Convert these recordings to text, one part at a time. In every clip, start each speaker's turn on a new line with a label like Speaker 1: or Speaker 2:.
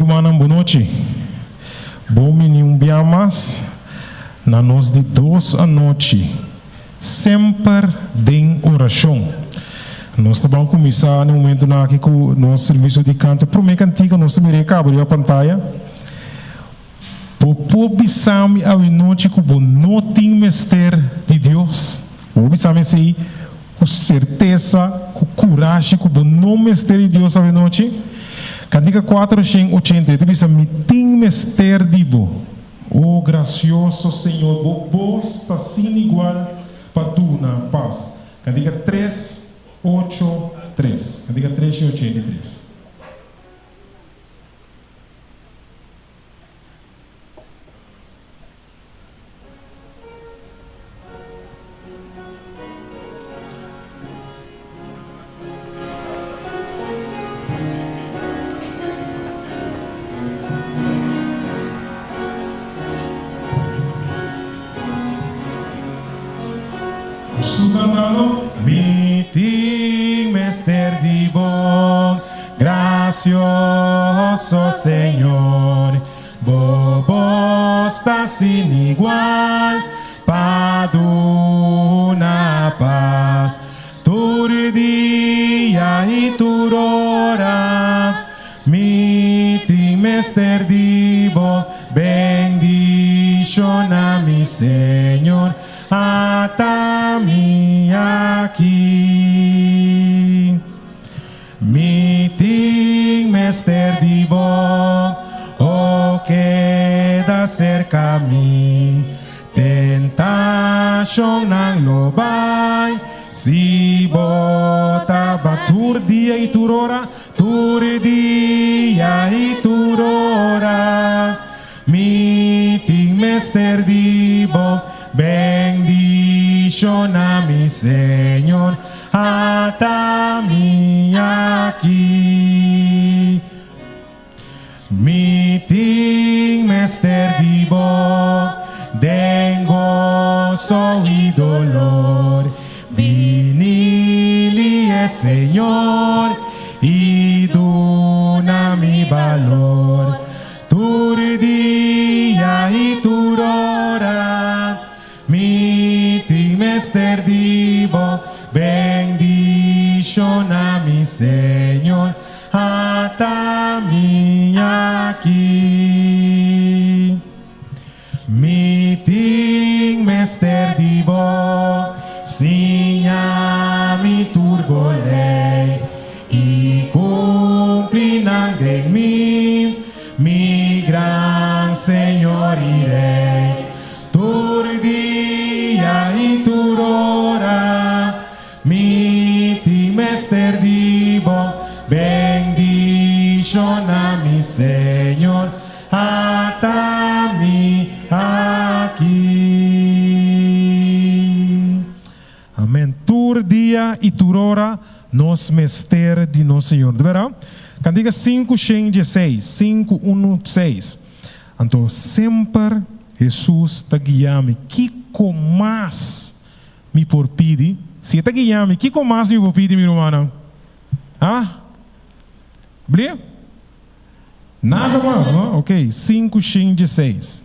Speaker 1: rumannan bon nochi. Bon bini un bia mas na nos di dos anochi Semper den orashon. Nos ta ban kuminsá na e momentunan aki ku nos servisio di kanto. Promé kantika nos ta mira e kaba riba pantaya. Bo por bisa mi awenochi ku bo no tin mester di Dios? Bo por bisa mi esei ku sertesa, ku kurashi ku bo no mester di Dios awenochi? Kantika 480 e ta bisa, Mi tin mester di bo. O grasioso Señor, bo bos ta sin igual pa duna pas. Kantika tres, ocho, tres. Kantika tres i ochenta i tres. Nos tur cantando. Mi tin mester di bo, gracioso Señor. Bo bos ta sin igual pa duna pas tur dia i tur ora. Mi tin mester di bo bendiciona mi Señor ata mi aki. Mi tin mester di bo, oh keda serka mi. Tentashonnan lo bai si bo ta ba tur dia i tur ora, tur dia i tur ora. Mi tin mester di bo, bendishona mi Señor, ata mi aki. Mi tin mester di bo, den goso i dolor. Bini lihe Señor, i duna mi balor. Tur dia i tur ora mi tin mester di bo bendiciona mi Señor ata mi aki. Mi tin mester di bo siña mi tur bo ley i cumpli nan den mi, mi gran Señor i Rey. Tur dia i tur ora mi tin mester di bo bendiciona mi Señor ata mi aki. Amen. Tur dia i tur ora nos mester di nos Señor. Di bera? Kantika 516, 516. Anto semper Hesus ta guia mi. Kiko mas mi por pidi? Si e ta guia mi, kiko mas mi por pidi, mi rumannan? Ha? Blie? Nada mas, no? Ok, 516.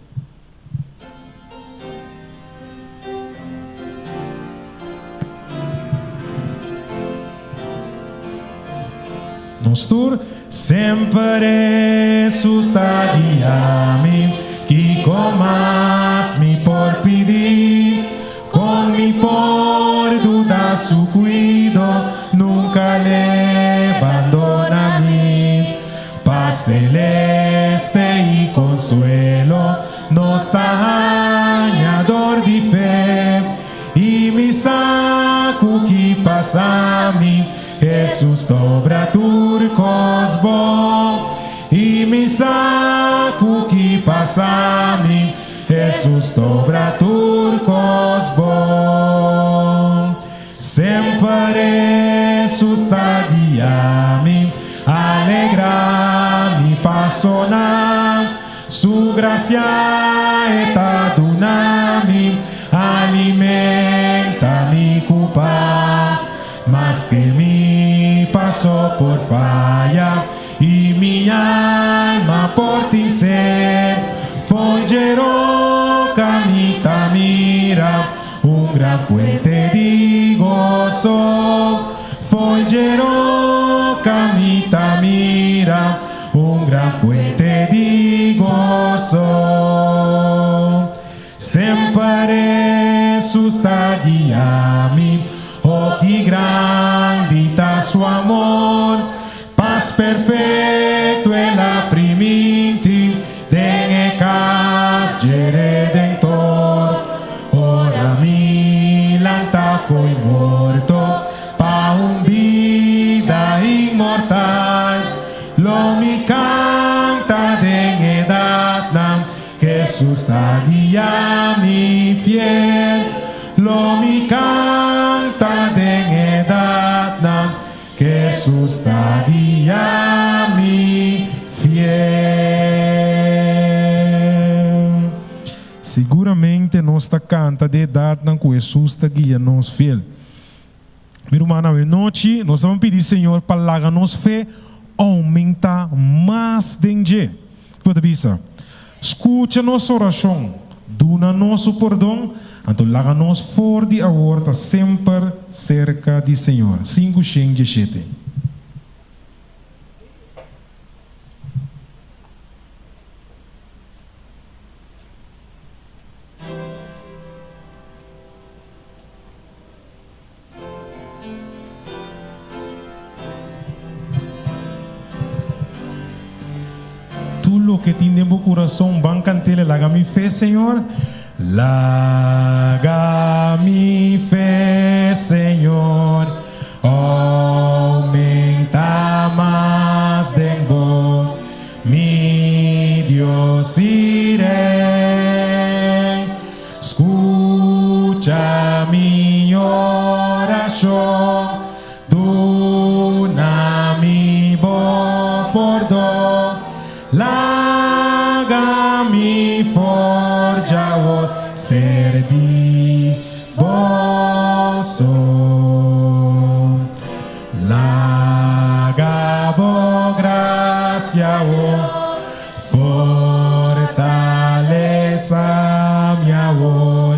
Speaker 1: Nos tur. Semper Hesus ta guia mi, kiko mas mi por pidi? Kon mi por duda su kuido? Nunka l'e bandona mi. Pas celeste i consuelo nos ta haña dor di fe. I mi sa cu ki pasa mi, Jesus ta obra tur cos bon. I mi sa cu ki pasa mi, Jesus ta obra tur cos bon. Semper Hesus ta guia mi, alegra mi pasonan. Su gracia e ta duna mi, alimenta mi cu pan. Maske mi paso por faya. I mi alma por tin sed Fo'i dje roka mi ta mira Un gran fuente di goso Fo'i dje roka mi ta mira Un gran fuente di goso Semper Hesus ta guia mi Oh ki grandi ta su amor Pas perfecto el a priminti Den e cas dje Redentor Ora mi lanta fo'i morto Pa un bida inmortal Lo mi canta den edadnan Hesus ta guia mi fiel Lo mi canta den edadnan Hesus ta guia mi fiel. Siguramente nos ta canta den edadnan cu Hesus ta guia nos fiel. Mi rumannan, awe nochi nos ta ban pidi Señor pa laga nos fe aumenta mas den dje. Kico ta bisa? Scucha nos oracion, duna nos su pordon, anto laga nos for di awor ta semper cerca di Señor. 517. Tur loke tin den bo kurason, ban kant'el, Laga mi fe, Señor. Laga mi fe, Señor, oumenta mas den bo, mi Dios i Rei. Skucha mi orashon, duna mi bo pordon, laga mi forja awor ser di bo so. Laga bo grasia awor Fortalesa mi awor,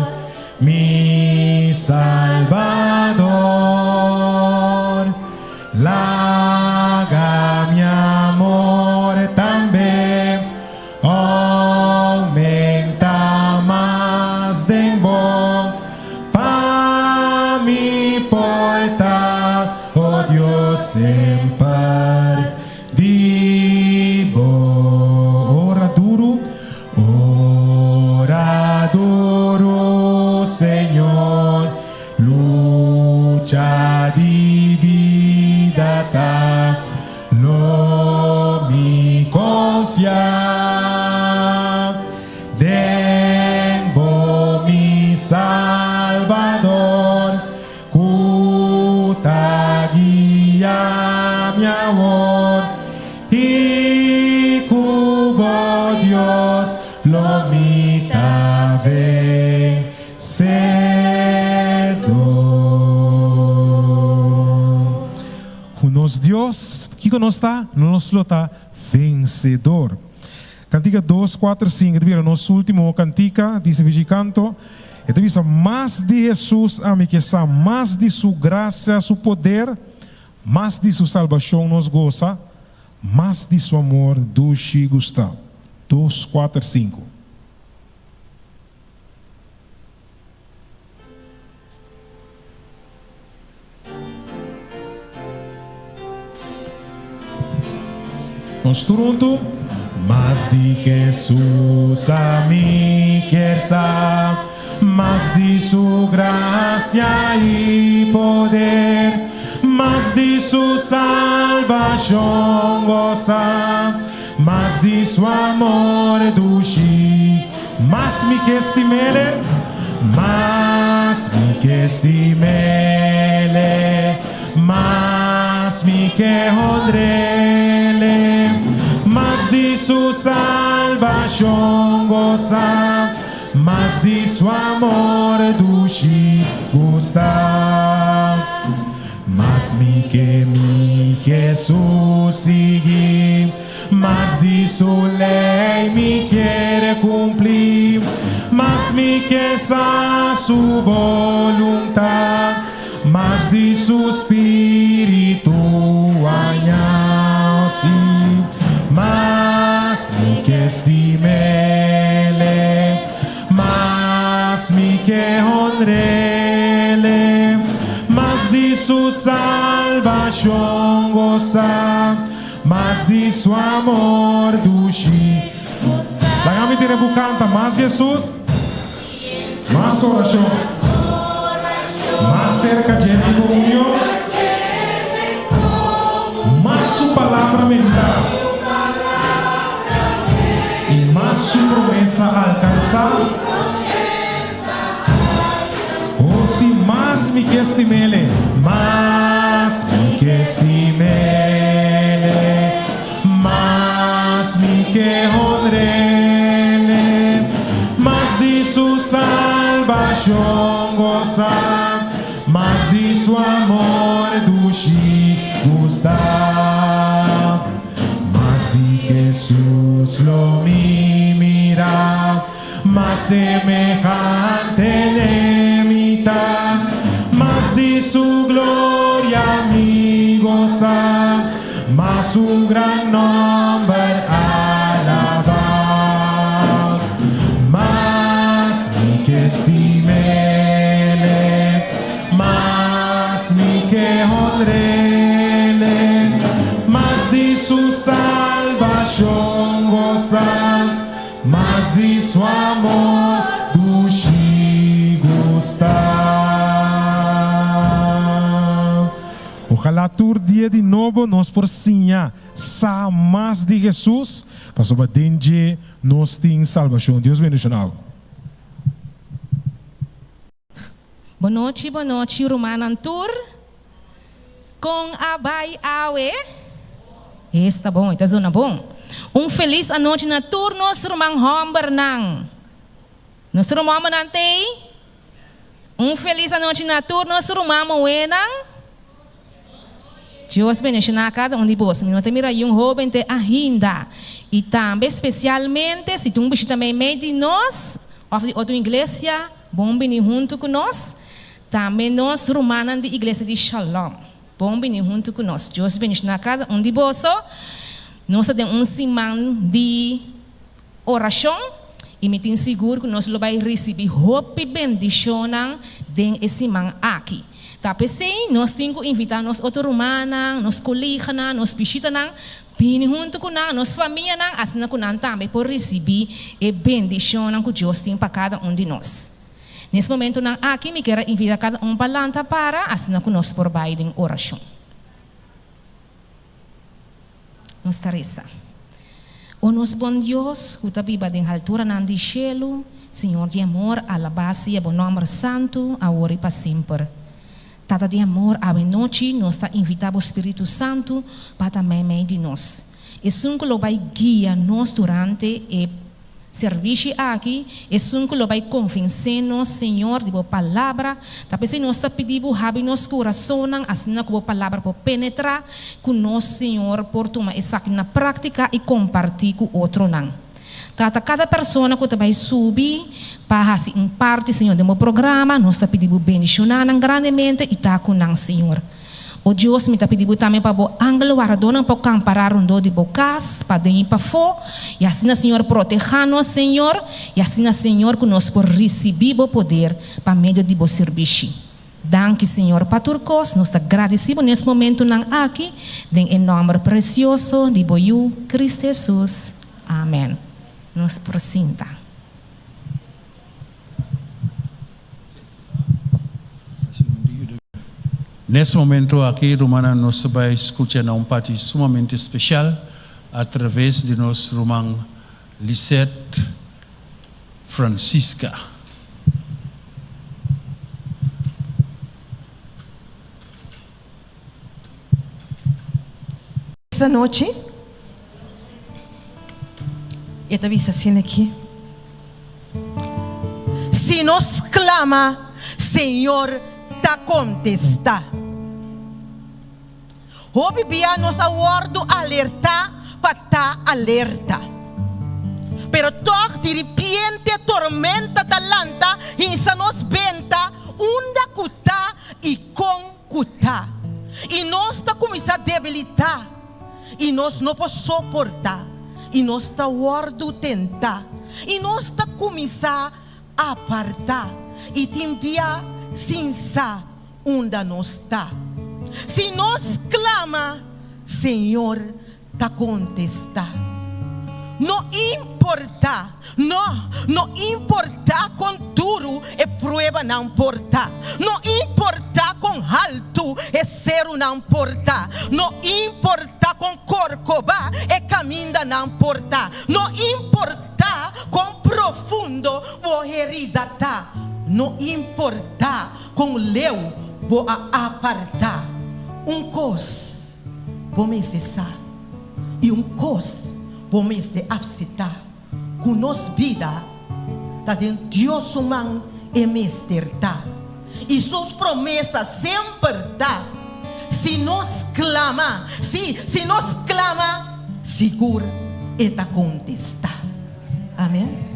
Speaker 1: mi Salbador. Laga mi amor tambe aumenta mas den bo, pa mi por ta, oh Dios, semper Di bo ora duru, ora duru, Señor, lucha di bida ta, lo mi confia den bo, mi Salbador. Ku ta guia mi awor i ku bo Dios lo mi ta vencedor. Ku nos Dios, kiko nos ta? Nos lo ta vencedor. Kantika dos, kuater, sinku ta bira nos ultimo kantika di Servishi Kanto. E ta bisa, Mas di Hesus ami ke sa, mas di Su grasia, Su poder, mas di Su salbashon nos gosa, mas di Su amor dushi gusta. Dos, kuater, sinku. Nos tur huntu. Mas di Hesus ami kier sa, mas di su gracia i poder, mas di su salbacion gosa, mas di su amor dushi. Mas mi ke stim'Ele, mas mi ke stim'Ele, mas mi ke honr'Ele, mas di su salbashon gosa, mas di su amor dushi gusta. Mas mi ke mi Jesus sigui, Mas di su lei mi kier cumpli, Mas mi ke sa su boluntad, Mas di su spiritu haña, sí, Mas mi ke stim'Ele, Mas mi ke honr'Ele, Mas di su salbashon gosa, Mas di su amor dushi. Laga mi tira bu kanta, Mas di Hesus, mas orashon, Mas serka dje den komunion, Mas su palabra meditá, I mas su promesa alkansá. Oh, si mas mi ke stim'Ele, mas mi ke stim'Ele, mas mi ke honr'Ele, mas di su salbashon gosá, mas di su amor dushi gustá. Mas di Hesus lo mi mira. Mas semehante n'e mi ta, mas di su gloria mi gosa, mas su gran nomber alabá. Mas mi ke stim'Ele, mas mi ke honr'Ele, mas di su salbashon gosa. Mas di su amor dushi gusta. Ojalá tur dia di nobo nos por siña sa mas di Hesus, pasobra den dje nos tin salbashon. Dios bendiciona bo.
Speaker 2: Bonochi bonochi rumannan tur. Kon a bai awe? Esta bon, e ta zona bon. Un felis anochi na tur nos ruman hòmbernan. Nos ruman hòmbernan t'ei? Un felis anochi na tur nos ruman muhénan. Dios bendishoná kada un di boso. Mi no ta mira yun hóben te ahinda. I tambe spesialmente si tin un bishita meimei di nos òf di otro iglesia, bon bini huntu ku nos. Tambe nos rumannan di iglesia di Shalom, bon bini huntu ku nos. Dios bendishoná kada un di boso. Nos ta den un siman di orashon i mi tin sigur ku nos lo bai risibí hopi bendishonnan den e siman aki. Ta p'esei nos tin ku invitá nos otro rumannan, nos koleganan, nos bishitanan bini huntu ku nan, nos famianan, asina ku nan tambe por risibí e bendishonnan ku Dios tin pa kada un di nos. Nes momentunan aki mi kier a invitá kada un pa lanta para asina ku nos por bai den orashon. Nos ta resa. O nos bon Dios, ku ta biba den halturanan di shelu, Señor di amor, alabá sea bo nòmber santu, awor i pa semper. Tata di amor, awe nochi nos ta invitá bo Spiritu Santu pa ta meimei di nos. Esun ku lo bai guia nos durante e Servishi aki, esun ku lo bai konvensé nos, Señor, di bo Palabra. Ta p'esei nos ta pidi bo habri nos kurasonnan, asina ku bo Palabra por penetrá, ku nos, Señor, por tuma esaki na práktika i kompartí ku otronan. Tata kada persona ku ta bai subi pa hasi un parti, Señor, den bo programa, nos ta pidi bo bendishoná nan grandemente i ta ku nan, Señor. O Dios, mi ta pidi bo tambe pa bo angel wardadónan por kampará rondó di bo kas, paden i pafó, i asina, Señor, protehá nos, Señor, i asina, Señor, ku nos por risibí bo poder pa medio di bo sirbishi. Danki, Señor, pa tur kos. Nos ta gradisí bo nes momentunan aki, den e nòmber presioso di bo Yu, Cristo Hesus. Amèn. Nos por sinta.
Speaker 3: Nes momento aki, rumannan, nos ta bai skucha na un parti sumamente speshal atraves di nos ruman Lisette Francisca.
Speaker 4: Esta nochi e ta bisa asina aki, Si nos clama, Señor ta contesta. Hopi bia nos a wòrdu alertá pa ta alerta. Pero tòg diripiente tormenta ta lanta hinsa nos benta unda ku ta i kon ku ta. I nos ta kuminsá debilitá i nos no por soportá i nos ta wòrdu tentá i nos ta kuminsá apartá i tin bia sin sa unda nos ta. Si nos clama, Señor ta contesta. No importa, no, no importa con duru e pruebanan por ta, no importa con haltu e serunan por ta, no importa con corcoba e camindanan por ta, no importa con profundo bo herida ta, no importa Kon leu bo a apartá? Un kos bo mester sa i un kos bo mester apseptá, ku nos bida ta den Dios su man e mester ta, i su promesa semper ta, si nos klama, sí, si nos klama, sigur e ta kontestá. Amèn.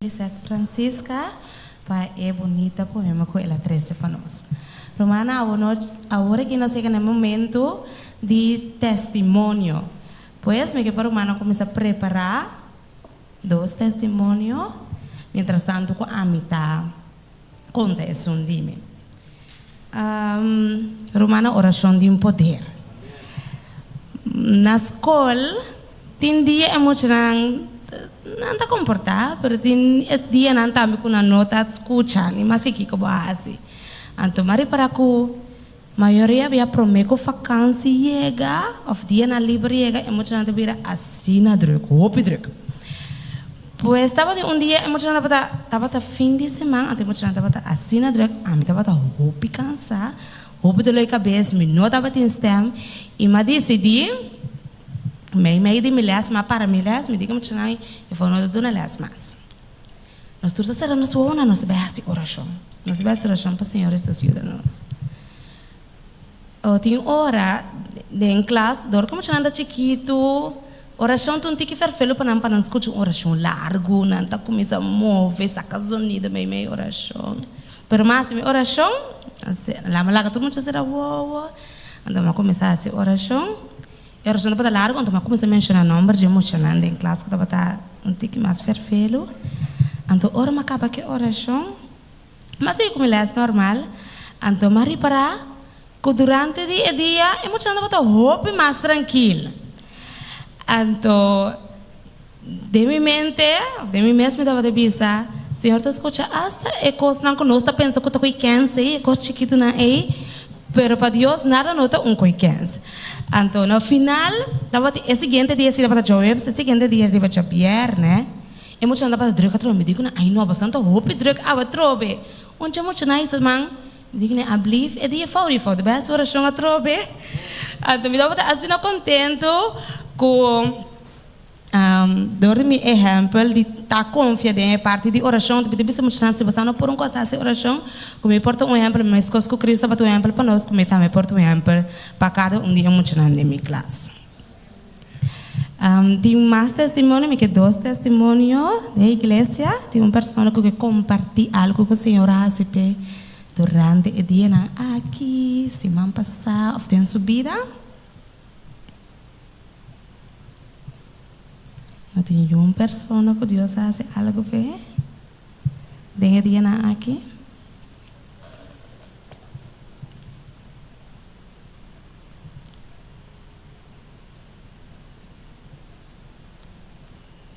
Speaker 2: Lisette Francisca pa e bunita poema ku el a trese pa nos. Rumannan, awor aki nos yega na e momento di testimonio. Pues mi ke pa rumannan kuminsá prepará dos testimonio mientras tanto ku ami ta konta esun di mi. Rumannan, orashon tin poder. Na skol tin dia e muchanan nan ta komportá, pero tin es dianan tambe ku nan no ta skucha ni maske kiko bo a hasi. Anto mi a ripará ku mayoria bia promé ku fakansi yega òf dianan liber yega e muchanan ta bira asina drùk, hopi drùk. Pues tabatin un dia e muchanan tabata, tabata fin di siman, anto e muchanan tabata asina drùk, ami tabata hopi kansá, hopi doló di kabes, mi no tabatin stèm, i mi a disidí, mei mei di mi lès, mi a para mi lès, mi di ku e muchanan, e no ta duna lès mas. Nos tur ta sera nos wowonan, nos ta bai hasi orashon, nos ta bai hasi orashon pa Señor Hesus yuda nos. O tin ora den klas, dor ku muchanan ta chikitu, orashon ta un tiki ferfelu pa nan pa nan skucha un orashon largu, nan ta kuminsá move, saka zonido mei mei orashon. Pero mi a hasi mi orashon, lama laga tur mucha sera wowo, anto mi a kuminsá hasi orashon. E orashon tabata largu, anto mi a kuminsá menshoná nòmber dje muchanan den klas ku tabata un tiki mas ferfelu. Anto ora mi a kaba ku e orashon, Mi a sigui ku mi lès normal, anto mi a ripará ku durante di e dia e muchanan tabata hopi mas trankil. Anto den mi mente òf den mi mes mi tabata bisa, Señor ta skucha asta e kosnan ku nos ta pensa ku ta koi kèns ei, e kos chikitunan ei, pero pa Dios nada no ta un koi kèns. Anto na final tabatin e siguiente dia si tabata djaweps, e siguiente dia riba djabièrnè, E muchanan tabata druk atrobe. Mi di ku nan, Ai no, boso ta hopi druk awe atrobe. Un dje muchanan hizo man. Mi di ku nan, Ablief, e dia fout, i fout bes orashon atrobe. Anto mi tabata asina kontentu ku dor di mi ehèmpel di ta konfia den e parti di orashon. Mi ta bisa muchanan, si boso no por un kos hasi orashon, ku mi por ta un ehèmpel meskos ku Cristo tabata un ehèmpel pa nos, ku mi tambe por ta un ehèmpel pa kada un di e muchanan den mi klas. Tin mas testimonio, mi ke dos testimonio den iglesia. Tin un persona ku ke kompartí algu ku Señor a hasi p'e durante e dianan aki, siman pasá òf den su bida. No tin niun persona ku Dios a hasi algu p'e den e dianan aki?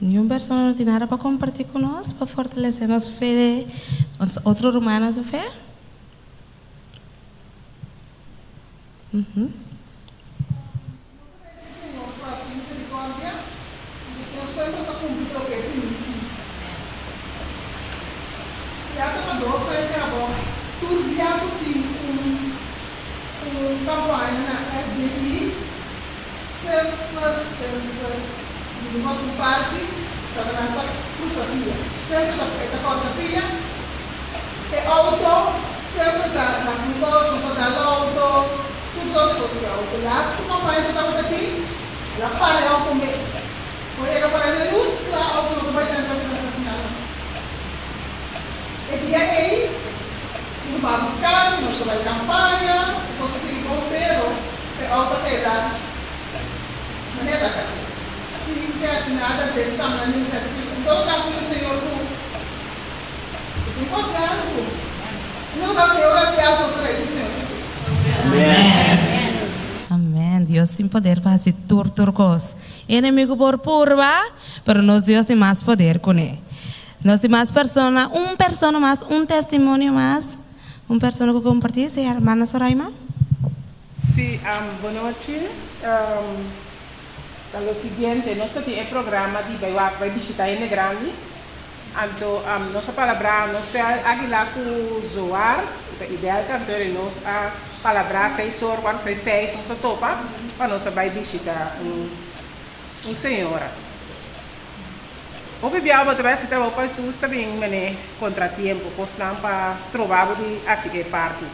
Speaker 2: Niun persona no tin nada pa kompartí ku nos pa fortalesé nos fe, nos otro rumannan su fe?
Speaker 5: Un campaña na SDI semper semper di nos un parti Satanas ta crusa pia semper ta e ta corta pia e auto. nos ku e outo. Lastu kampaña ku tabata tin, el a para e outo mes. Por yega para den lus kla, outo no ta bai entra ku nan ta siñal mas. E dia ei, mi ta bai buska mi, nos ta bai kampaña, e kos a sigui bon, pero e outo a keda manera ta keda. Sin ke hasi nada, Deus tambe a misa esaki. En todo kaso, mi Señor ku e tin ku hasi algu. En todo kaso, Señor hasi algu, nos ta rei si Señor ke si.
Speaker 2: Amen. Dios tin poder pa hasi tur tur kos. E enemigu por purba, pero nos Dios tin mas poder kuné. Nos tin mas persona, un persona mas, un testimonio mas, un persona ku kompartí, si hermana Soraima.
Speaker 6: Sí, bonochi. Ta lo siguiente, nos ta tin e programa di bai wak, bai bishita hende grandi. Anto nos a palabrá, nos sèl Aguila ku Zoar, ku ta ideal kantor i nos a palabrá seis or, kuater seis seis nos a topa pa nos a bai bishita un un señora. Hopi biaha bo ta bai hasi trabou pa Hesus ta bin mene kontratiempo, kosnan pa stroba bo di hasi e parti.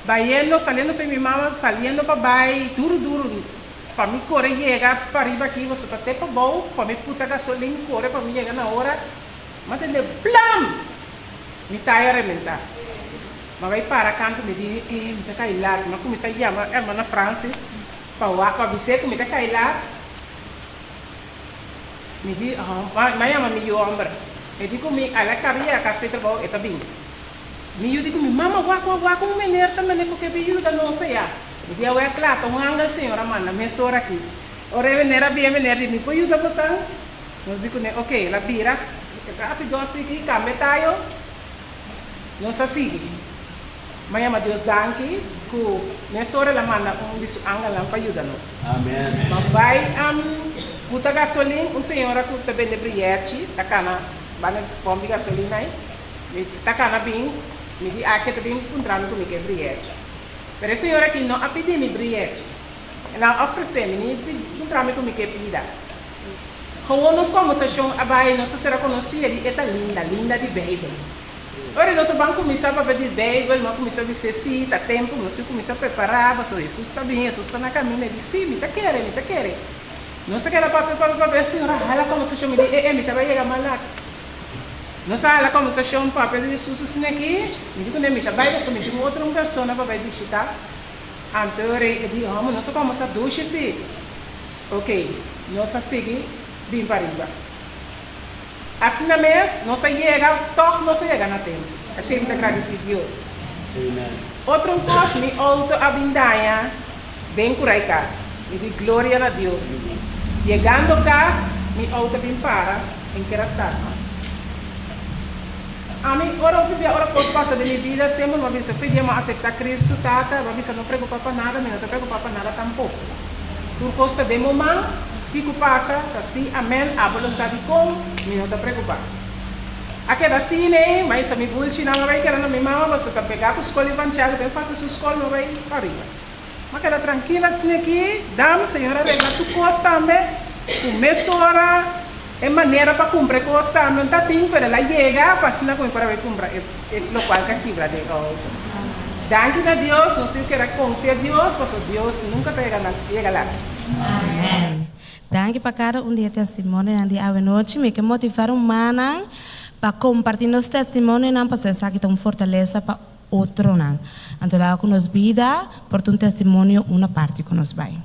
Speaker 6: Bayendo, saliendo pe mi mama, saliendo pa bai duru duru pa mi kore yega pariba aki boso ta te pabou pa mi puta gasolin kore pa mi yega na ora m'a tende blam! Mi taya rementa. M'a bai para kantu mi di eh mi ta kai lat m'a kuminsa yama hermana Francis pa wak pa bis'é ku mi ta kai lat mi di oh m'a yama mi yu homber e di ku mi ala kaba yega kas di trabou e ta bin. Mi yu di ku mi, Mama, wak, wak, wak un mener ta mende ku ke bin yuda nos aya. Mi di, Awè, kla, ta un angel Señor a manda mesora aki. Ora e mener a bin, e mener di, Mi por yuda bosan? Nos di kuné, Oke. El a bira rápido a sigui, kambia tayo. Nos a sigui. Mi a yama Dios danki ku mesora el a manda un di su angelnan pa yuda nos. Ma bai buta gasolin, un señora ku ta bende brièchi ta kana banda di pòmp di gasolin ei. Mi ta kana bin, mi di aki ta bin puntra mi ku mi ke brièchi. Pero e señor aki no a pidi mi brièchi. El a ofresé mi, ni puntra mi ku mi ke pida. Gewoon nos kòmbersashon a bai, nos ta sera konosí, e di e ta linda, linda di Beibel. Ora nos a ban kuminsá papia di Beibel, mi a kuminsá bis'é, Sí, ta tempu, nos tin kuminsá prepará, pasobra Hesus ta bin, Hesus ta na kaminda. E di, Sí, mi ta kere, mi ta kere. Nos a keda papia, papia, papia, e señor a hala kòmbersashon, mi di, E, e, mi ta bai yega mas lat. Nos a hala kombersashon papia di Jesus asina aki, mi di kuné mi ta bai pasobra mi tin otro un persona pa bai bishita. Anto rei e di, Hòmber, nos a kombersá dushi si. Oke, nos a sigui bin pariba. Asina mes, nos a yega, tòg nos a yega na tempu. Esei mi ta gradisí Dios. Otro un kos, mi outo a bin daña den kurai kas. Mi di gloria na Dios. Yegando kas, mi outo a bin para. N ker a start mas. Ami, ora hopi bia ora kos pasa den mi bida, semper mi a bisa, Fe dia mi a asepta Cristo, Tata, mi a bisa no preocupa pa nada, mi no ta preocupa pa nada tampoco. Tur kos ta den bo man, kiko pasa, ta si, amen, abo lo sa dikon, mi no ta preocupa. A keda asina ei, mi a hisa mi bulchinan a bai keda na mi mama, pasobra ta pega ku skol evanchelico, den falta su skol, mi a bai pariba. M'a keda trankil asina aki, dam, Señor a regla tur kos tambe, ku mesora e manera pa kumpra e kos tambe no ta tin, pero el a yega pa asina ku mi por a bai kumpra e lokual ku a kibra den outo. Danki na Dios, nos tin keda konfia Dios, pasobra Dios nunka ta yega lat.
Speaker 2: Amen. Danki pa kada un di e testimonionan di awenochi. Mi ke motivá rumannan pa kompartí nos testimonionan pasobra esaki ta un fortalesa pa otronan. Anto laga ku nos bida por ta un testimonio una parti ku nos bai.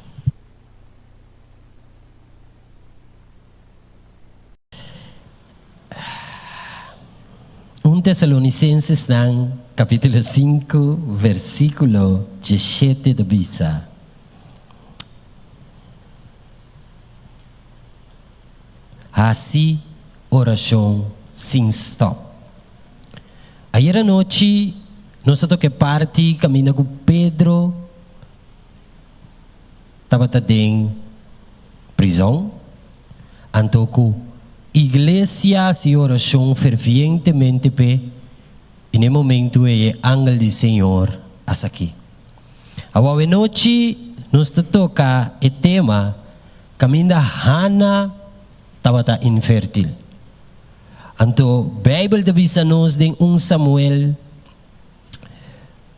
Speaker 7: Un Tesalonicenses-nan capítulo 5 versículo 17 ta bisa, Hasi orashon sin stòp. Ayer anochi nos a toka e parti kaminda ku Pedro tabata den prizon, anto ku iglesia hasi orashon fervientemente p'e, i na e momentu ei e angel di Señor a saki. Awor awenochi nos ta toka e tema kaminda Hana tabata infertil. Anto Bijbel ta bisa nos den un Samuel.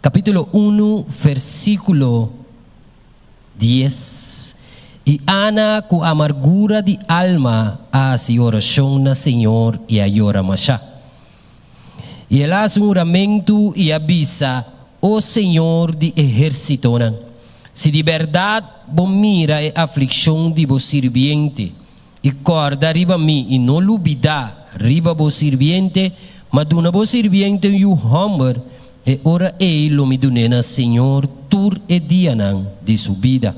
Speaker 7: kapítulo unu, versíkulo dies, I Ana ku amargura di alma a hasi orashon na Señor i a yora mashá. I el a hasi un huramentu i a bisa, O Señor di ehérsitonan, si di bèrdat Bo mira e aflikshon di Bo sirbiente i kòrda riba mi i no lubidá riba Bo sirbiente, ma duna Bo sirbiente un yu hòmber, e ora ei lo mi dun'é na Señor tur e dianan di su bida,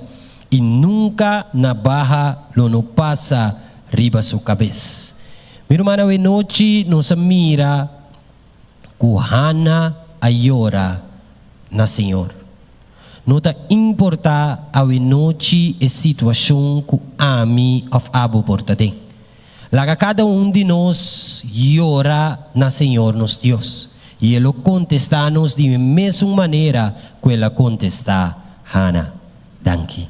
Speaker 7: i nunka nabaha lo no pasa riba su kabes. Mi ruman, awenochi nos a mira ku Hana a yora na Señor. No ta importá awenochi e situashon ku ami òf abo por ta den. Laga kada un di nos yora na Señor nos Dios, i E lo kontestá nos di e mesun manera ku El a kontestá Hana. Danki.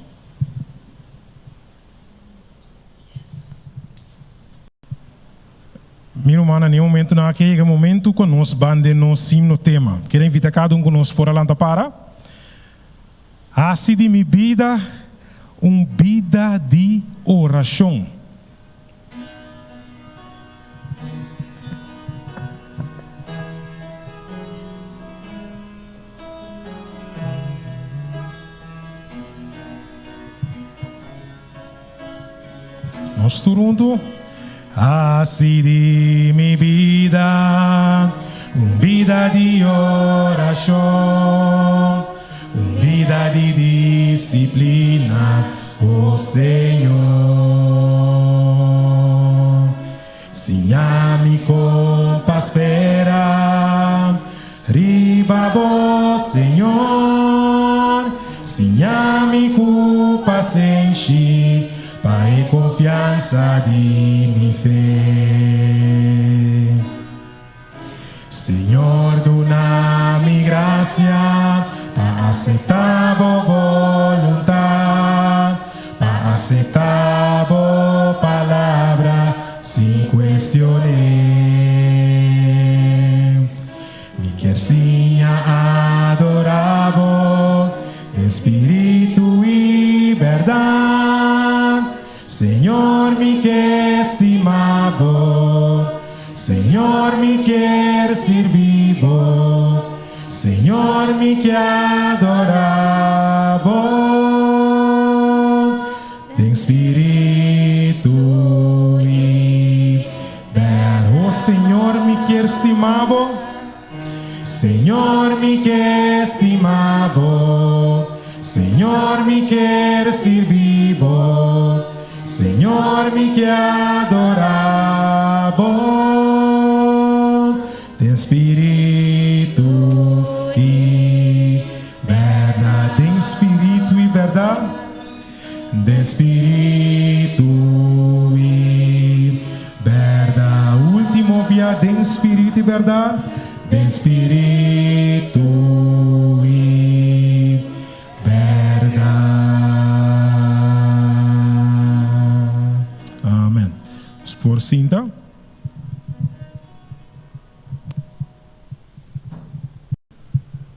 Speaker 1: Mi rumannan, na e momentunan aki a yega e momentu ku nos ban den nos himno tema. Kier a invita kada un ku nos por a lanta para. Hasi di mi bida un bida di orashon. Nos tur huntu. Hasi di mi bida un bida di orashon, un bida di disiplina, o Señor. Siña mi kon pa spera riba bo, Señor. Siña mi ku pasenshi pa e konfiansa di mi fe. Señor duna mi gracia pa acepta bo boluntad, pa acepta bo palabra sin cuestione. Mi kier siña adora bo den spiritu y berdad. Señor mi ke stima bo, Señor mi kier sirbi bo, Señor mi ke adora bo den spiritu i bèr. O Señor mi kier stima bo, Señor mi ke stima bo, Señor mi kier sirbi bo, Señor mi ke adora bo den spiritu i bèrdat, den spiritu i bèrdat. Den spiritu i bèrdat. Último bia, den spiritu i bèrdat. Den spiritu i bèrdat. Amen. Nos por sinta.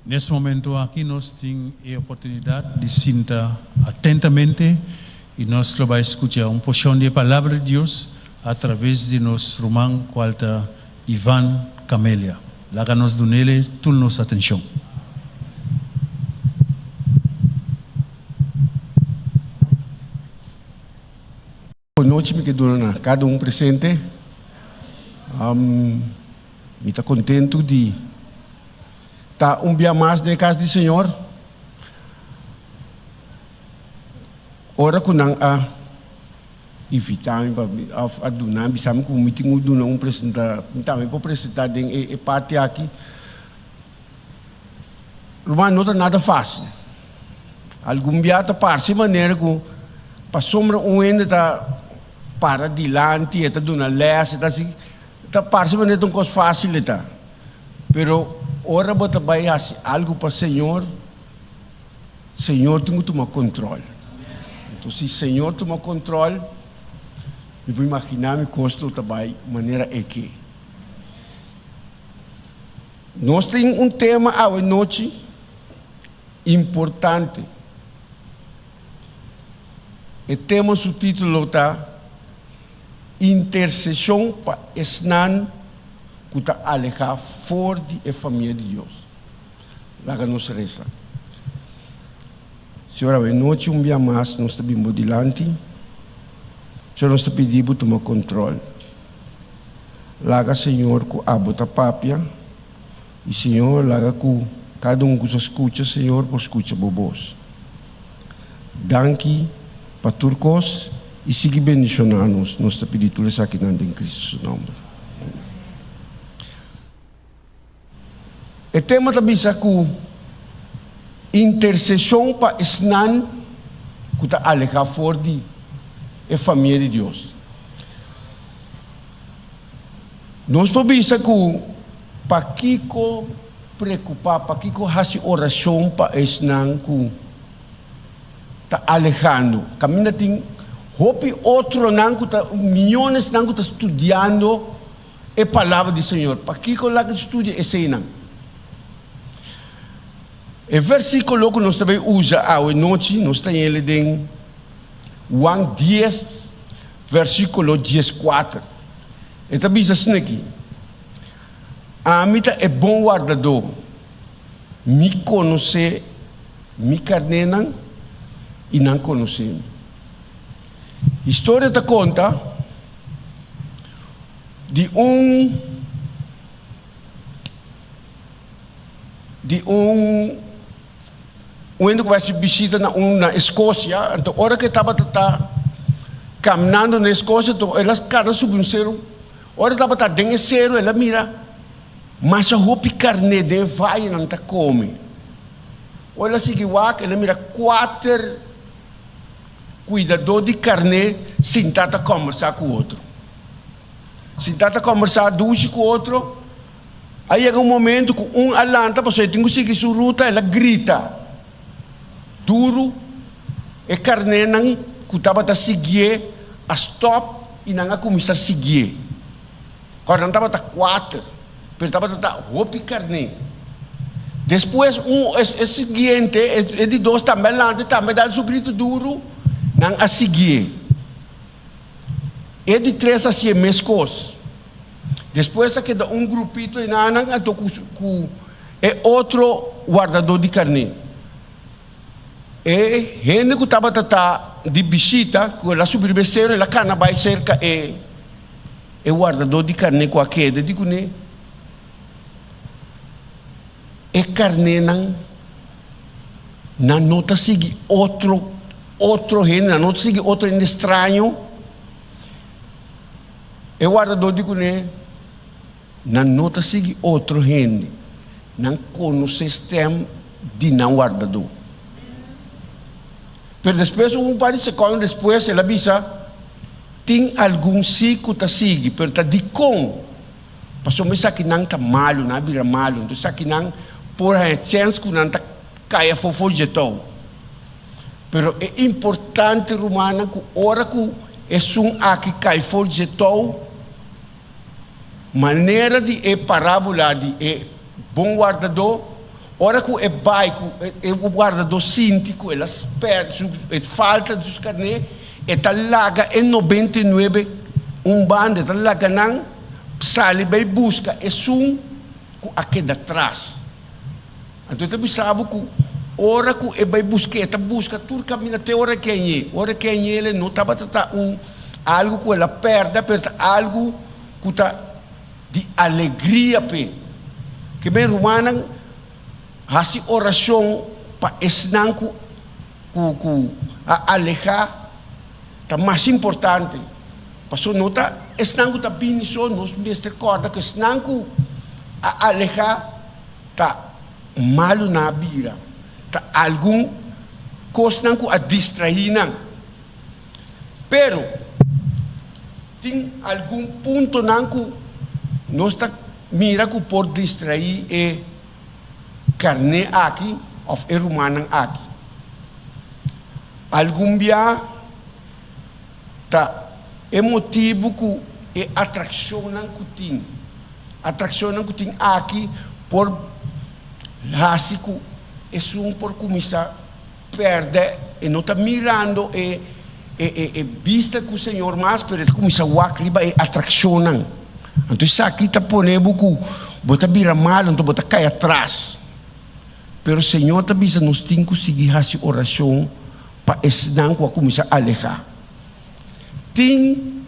Speaker 3: Nes momento aki nos tin e oportunidad di sinta atentamente y nos lo bay scucha un porcion di e Palabra di Dios a traves di nos ruman cual ta Ivan Camelia. Laga nos dunele tur nos atencion.
Speaker 8: Bon nochi mi ke duna na kada un presente. Mi ta kontentu di ta un bia mas den e kas di Señor. Ora ku nan a invitá mi pa òf a duna mi bisa mi ku mi tin ku duna un presenta mi tambe por presentá den e parti aki. Ruman, no ta nada fácil. Algun bia ta parse manera ku pasobra un hende ta para dilanti, e ta duna lès, e ta hasi, ta parse manera ta un kos fácil e ta. Pero ora bo ta bai hasi algu pa Señor, Señor tin ku tuma kontròl. Anto si Señor tuma kontròl, mi por imaginá mi kos lo ta bai manera e ke. Nos tin un tema awe nochi. Importante. E tema su título ta Interseshon pa esnan ku ta alehá for di e famia di Dios. Laga nos resa. Señor, awe nochi un bia mas nos ta bin bo dilanti. Señor, nos ta pidi bo tuma control. Laga, Señor, cu abo ta papia. Y, Señor, laga cu cada un cu sa scucha, Señor, por scucha bo bos. Danki pa tur cos y sigui bendiciona nos. Nos ta pidi tur esakinan den Cristo su nomber. Amen. E tema ta bisa ku interseshon pa esnan ku ta alehá for di e famia di Dios. Nos por bisa ku pakiko preokupá, pakiko hasi orashon pa esnan ku ta alehando? Kaminda tin hopi otronan ku ta, miyonesnan ku ta studiando E palabra di Señor. Pakiko laga studia eseinan? E versikulo ku nos ta bai usa awe nochi, nos ta hel den Juan dies, versikulo dieskuater. E ta bisa asina aki, Ami ta e bon wardadó, mi konosé mi karnénan i nan konosé mi. Historia ta konta di un di un un hende ku bai hasi bishita na un na Eskosia, anto ora ku e tabata ta kaminando na Eskosia anto el a kana subi un seru, ora e tabata den e seru el a mira masha hopi karné den e vayenan ta kome, ora el a sigui wak el a mira kuater. Kuidadó di karné sintá ta kòmbersá ku otro. Sintá ta kòmbersá dushi ku otro. A yega un momentu ku un a lanta pasobra e tin ku sigui su ruta, el a grita duru. E karnénan ku tabata siguié a stòp i nan a kuminsá siguié. Kòrda nan tabata kuater, pero tabata ta hopi karné. Despues un e siguiente, e di dos tambe a lanta i tambe a dal su gritu duru, nan a siguié. E di tres a hasié meskos. Despues a keda un grupito enanan anto ku ku e otro wardadó di karné. E hende ku tabata ta di bishita, ku el a subi riba e seru, el a kana bai serka e. E wardadó di karné ku a keda di kuné, E karnénan, nan no ta sigui otro otro hende, nan no ta sigui otro hende straño. E wardadó di kuné, Nan no ta sigui otro hende, nan konosé stèm di nan wardadó. Pero despues, un par di sekondo despues, el a bisa, Tin algun sí ku ta sigui, pero ta dikon? Pasobra esakinan ta malu, nan a bira malu, enton esakinan por haña chèns ku nan ta kai afó for dje tou. Pero e importante, rumannan, ku ora ku esun aki kai for dje tou, Manera di e parábola di e bon wardadó, ora ku e bai ku e wardadó sinti ku el a spèrdè su e falta di su karné, e ta laga e 99 un banda, e ta laga nan sali bai buska esun ku a keda tras. Anto e ta bisa bo ku ora ku e bai busk'é, e ta buska tur kaminda te ora ke hañ'é. Ora ke hañ'é el no tabata ta un algu ku el a pèrdè, pero ta algu ku ta di alegria p'e. Ke men rumannan hasi orashon pa esnan ku ku ku a alehá ta mas importante. Pasobra no ta esnan ku ta bini so, nos mester kòrda ku esnan ku a alehá. Ta malu nan a bira, ta algun kosnan ku a distraí nan. Pero tin algun puntonan ku nos ta mira ku por distraí e karné aki òf e rumannan aki. Algun bia ta e motibu ku e atrakshonnan ku tin. Atrakshonnan ku tin aki por hasi ku Esun por kuminsá pèrdè, e no ta mirando e e e bista ku Señor mas, pero e ta kuminsá wak riba e atrakshonnan. Anto esaki ta pone bo ku bo ta bira malu, anto bo ta kai atras. Pero Señor ta bisa nos tin ku sigui hasi orashon pa esnan ku a kuminsá alehá. Tin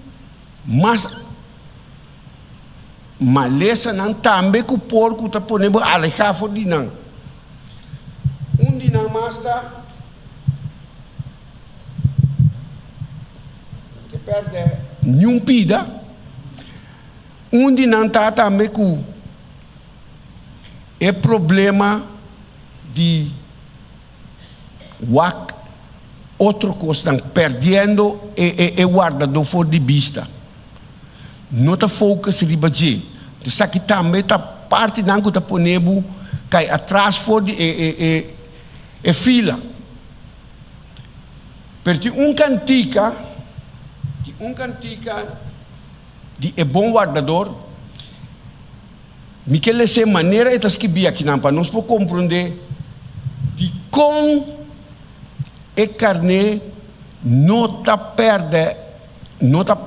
Speaker 8: mas malesanan tambe ku por ku ta pone bo alehá for di nan. Un di nan mas ta No ke pèrdè niun pida. Un di nan ta tambe ku e problema di wak otro kosnan, pèrdiendo e wardadó for di bista. No ta focus riba dje. Esaki tambe ta partinan ku ta pone bo kai atras for di e fila. Pero tin un kantika, tin un kantika di e bon wardador. Mi ke les'é manera e ta skibí akinan pa nos por komprondé dikon e karné no ta pèrdè, no ta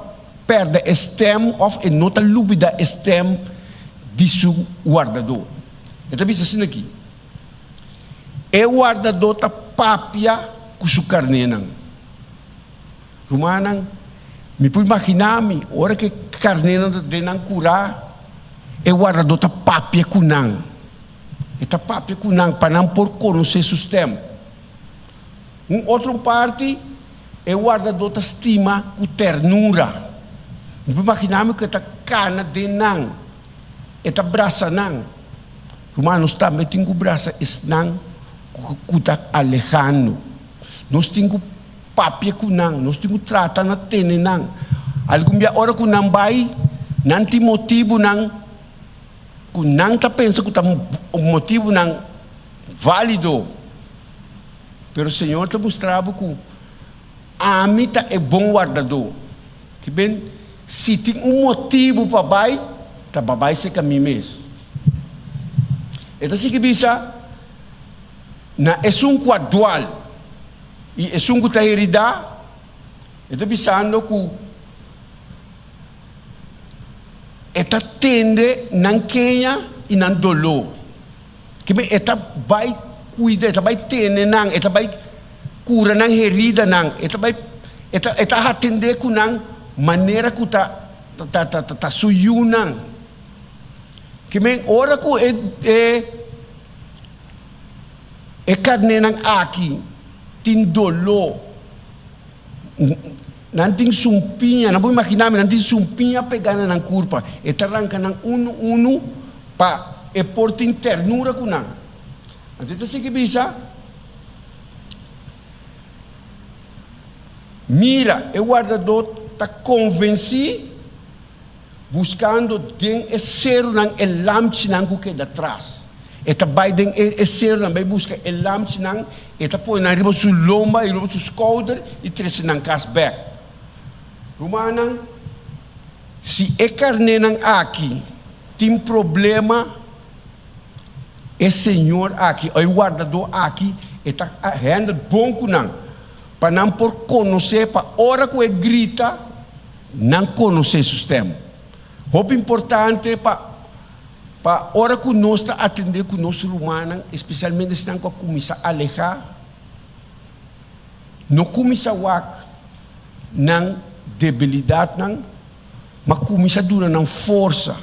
Speaker 8: pèrdè e stèm òf e no ta lubidá e stèm di su wardadó. E ta bisa asina aki, E wardadó ta papia ku su karnénan. Rumannan, mi por imaginá mi ora ku e karnénan ta den nan kurá, e wardadó ta papia ku nan. E ta papia ku nan pa nan por konosé su stèm. Un otro parti, e wardadó ta stima ku ternura. Mi por imaginá mi ku e ta kana den nan, e ta brasa nan. Ruman, nos tambe tin ku brasa esnan ku ta alehando. Nos tin ku papia ku nan, nos tin ku trata na tene nan. Algun bia ora ku nan bai, nan tin motibunan ku nan ta pensa ku ta motibunan válido. Pero Señor ta mustra bo ku ami ta e bon wardadó. Ki ben, si tin un motibu pa bai, ta pa bai serka mi mes. E ta sigui bisa. Na esun ku a dual i esun ku ta heridá, e ta bisando ku e ta tende nan keña i nan doló. Kibe e ta bai kuida, e ta bai tene nan, e ta bai kura nan heridanan, e ta bai e ta e ta atendé ku nan manera ku ta ta ta ta su yunan. Kibe ora ku e e. E karnénan aki tin doló, nan tin sumpiña, nan por imaginá mi, nan tin sumpiña pegá na nan kurpa. E ta ranka nan unu unu pa e por tin ternura ku nan. Anto e ta sigui bisa, Mira, e wardadó ta konvensí. Buskando den e serunan e lamchinan ku keda tras. E ta bai den e serunan bai buska e lamchinan, e ta pone nan riba su lomba i riba su skouder i trese nan kas bèk. Rumannan, si e karnénan aki tin problema, e señor aki o e wardadó aki e ta handle bon ku nan, pa nan por konosé pa ora ku e grita, Nan konosé su stèm. Hopi importante pa pa ora ku nos ta atendé ku nos rumannan, espesialmente esnan ku a kuminsá alehá, no kuminsá wak nan debilidatnan, ma kuminsá duna nan forsa,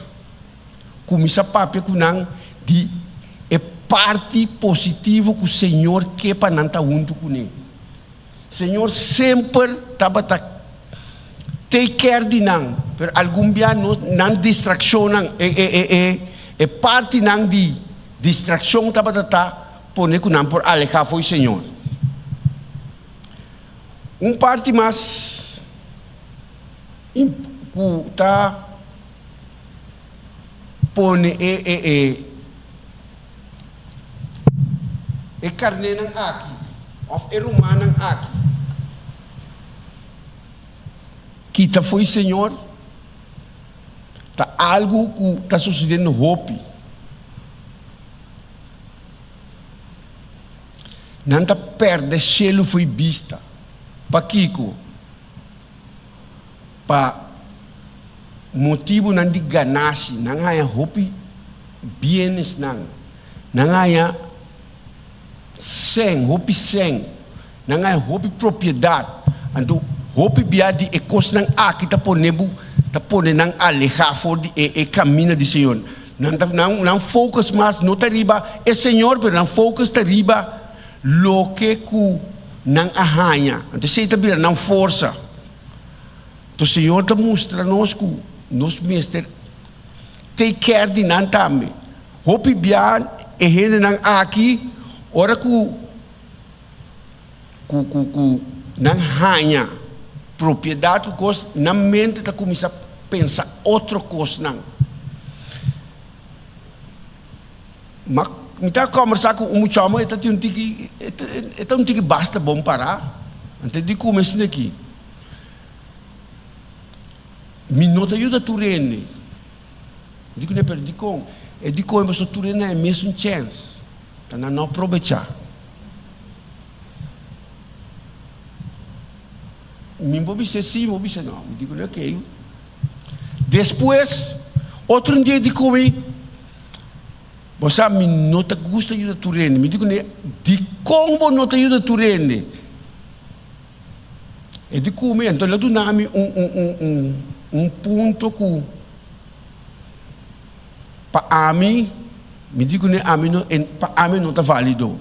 Speaker 8: kuminsá papia ku nan di e parti positivo ku Señor ke pa nan ta huntu kuné. Señor semper tabata take care di nan, pero algun bia nos nan distraccionnan, e e e e e partinan di distraccion tabata ta pone cu nan por aleha fo'i Señor. Un parti mas imp cu ta pone e e e E karnénan aki, òf e rumannan aki, kita fo'i Señor, ta algu ku ta sosediendo hopi. Nan ta pèrdè shelu fo'i bista. Pakiko? Pa motibunan di ganashi, nan haña hopi bienesnan, nan haña sèn, hopi sèn, nan haña hopi propiedat. Anto hopi bia di e kosnan aki ta pone bo, ta pone nan alehá for di e e kaminda di Señor. Nan ta nan nan focus mas no ta riba e Señor, pero nan focus ta riba loke ku nan a haña. Anto esei ta bira nan forsa. Anto Señor ta mustra nos ku nos mester take care di nan tambe. Hopi bia e hendenan aki ora ku ku ku ku nan haña propiedat ku kos, nan mente ta kuminsá pensa otro kosnan. Ma mi ta kòmbersá ku un muchòmber, e ta tin un tiki, e ta un tiki basta bon pará. Antes di kume esei aki, mi no ta yuda tur hende. Mi di kuné, pero dikon? E dikon pasobra tur hende a e mesun chèns, ta nan no probechá. Mi por bis'é sí, mi por bis'é no. Mi di kuné, okey. Despues, otro un dia di ku mi, Bo sa, mi no ta gusta yuda tur hende. Mi di kuné, Dikon bo no ta yuda tur hende? E di ku mi, anto el a duna mi un, un, un, un, un punto ku pa ami, mi di kuné, ami no, pa ami no ta válido.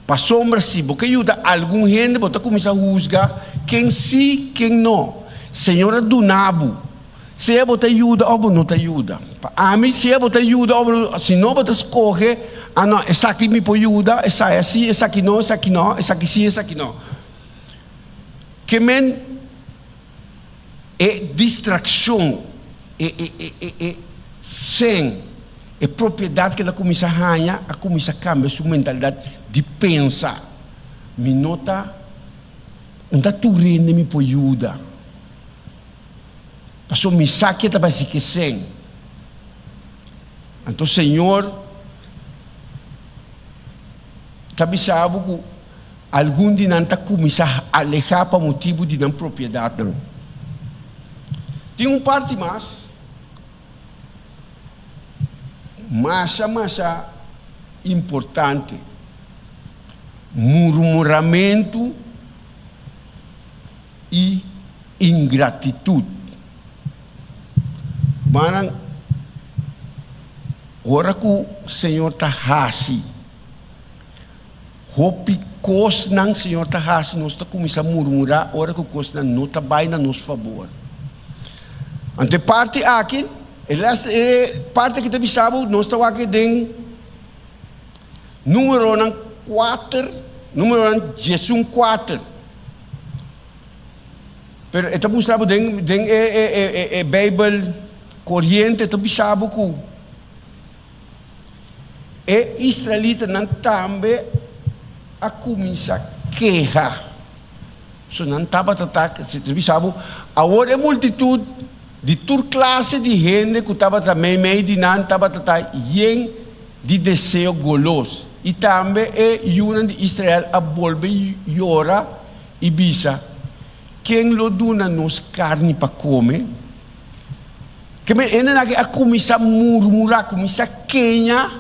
Speaker 8: Pasobra si bo ke yuda algun hende, bo ta kuminsá husga ken sí, ken no. Señor a duna bo, sea bo ta yuda òf bo no ta yuda. Pa ami, sea bo ta yuda òf bo no, si no bo ta skohe, ah no, esaki mi por yuda, esaya sí, esaki no, esaki no, esaki sí, esaki no. Ke men e distrakshon, e e e e e sèn, e propiedat ku el a kuminsá haña a kuminsá kambia su mentalidat di pensa, Mi no ta, no ta tur hende mi por yuda, pasobra mi sa ke ta basi ke sèn. Anto Señor ta bisa bo ku Algun di nan ta kuminsá alehá pa motibu di nan propiedatnan. Tin un parti mas masha masha importante, murmuramentu i ingratitut. Manan, ora ku Señor ta hasi. Hopi kosnan Señor ta hasi, nos ta kuminsá murmurá ora ku kosnan no ta bai na nos fabor. Anto e parti aki, e lès, e parti aki ta bisa bo, nos ta wak den Númeronan kuater, Númeronan diesun kuater. Pero e ta mustra bo den den e e e e Beibel koriente ta bisa bo ku. E israelitanan tambe a kuminsá keha. So nan tabata ta bisa bo, Awor e multitut di tur klase di hende ku tabata meimei di nan tabata ta yen di deseo golos. I tambe e yunan di Israel a bolbe yora i bisa, Ken lo duna nos karni pa kome? Ke men hendenan aki a kuminsá murmurá, kuminsá keña,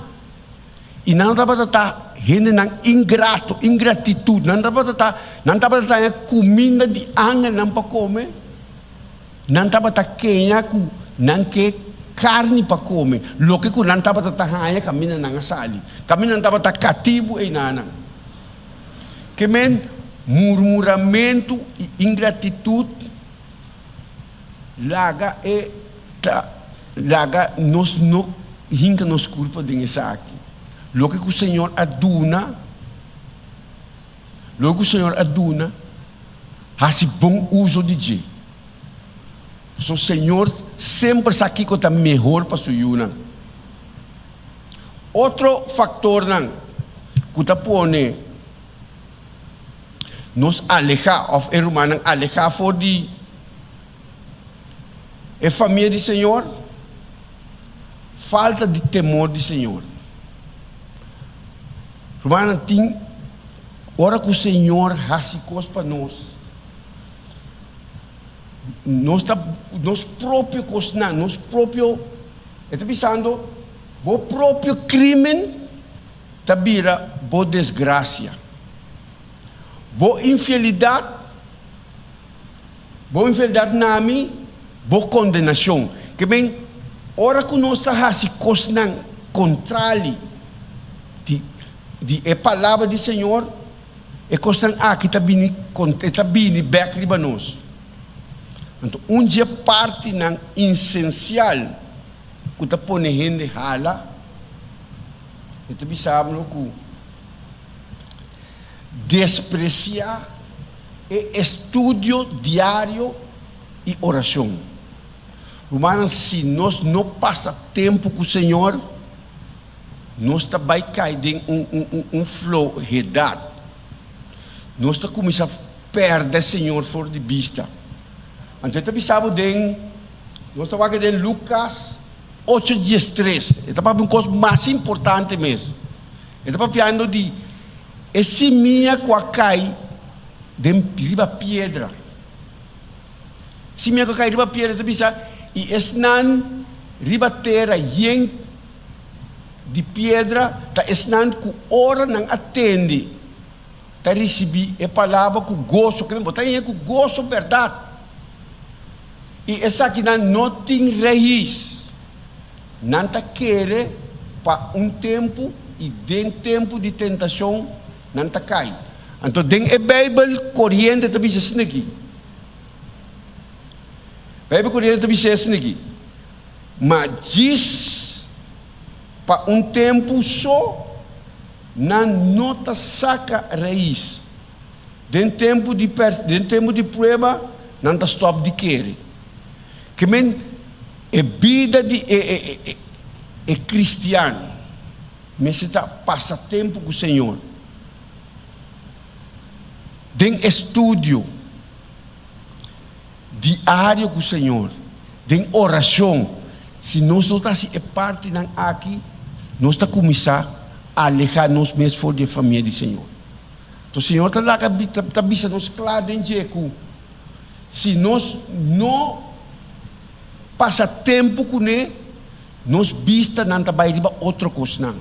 Speaker 8: i nan tabata ta hendenan ingrato, ingratitut. Nan tabata ta, nan tabata taña kuminda di angelnan pa kome, nan tabata keña ku nan ke karni pa kome, loke ku nan tabata ta haña kaminda nan a sali, kaminda nan tabata katibu einanan. Ke men murmuramentu i ingratitut Laga e ta laga nos no hinka nos kurpa den esaki. Loke ku Señor a duna, loke ku Señor a duna, hasi bon uso di dje. Pasobra Señor semper sa kiko ta mehor pa su yunan. Otro faktornan ku ta pone Nos alehá, òf e rumannan alehá for di e famia di Señor? Falta di temor di Señor. Rumannan, tin. Ora ku Señor hasi kos pa nos, nos ta nos propio kosnan, nos propio, e ta bisando, bo propio krimen ta bira bo desgrasia. Bo infelidat, bo infelidat na mi, bo kondenashon. Ke men, ora ku nos ta hasi kosnan kontrali di di e palabra di Señor, e kosnan aki ta bini e ta bini bek riba nos. Anto un dje partinan insensial ku ta pone hende hala, e ta bisa bo ku despresiá e estudio diario i orashon. Rumannan, si nos no pasa tempu ku Señor, nos ta bai kai den un un un flohedat. Nos ta kuminsá pèrdè Señor for di bista. Anto e ta bisa bo den, nos ta wak den Lukas ocho diestres, e ta papia un kos mas importante mes. E ta papiando di e simia ku a kai den riba piedra. Simia ku a kai riba piedra ta bisa, i esnan riba tera yen di piedra ta esnan ku ora nan a tende ta risibí e palabra ku goso. Ke men bo ta haña ku goso bèrdat. I esakinan no tin rais. Nan ta kere pa un tempu i den tempu di tentashon nan ta kai. Anto den e Beibel koriente ta bisa asina aki. Beibel koriente ta bisa asina aki, Ma djis pa un tempu so nan no ta saka rais. Den tempu di den tempu di prueba nan ta stòp di kere. Ke men e bida di e e e e kristian mester ta pasa tempu ku Señor den estudio diario ku Señor, den orashon. Si nos no ta hasi e partinan aki, nos ta kuminsá alehá nos mes for di e famia di Señor. Enton Señor ta laga ta bisa nos kla den dje ku si nos no pasa tempu kuné, nos bistanan ta bai riba otro kosnan.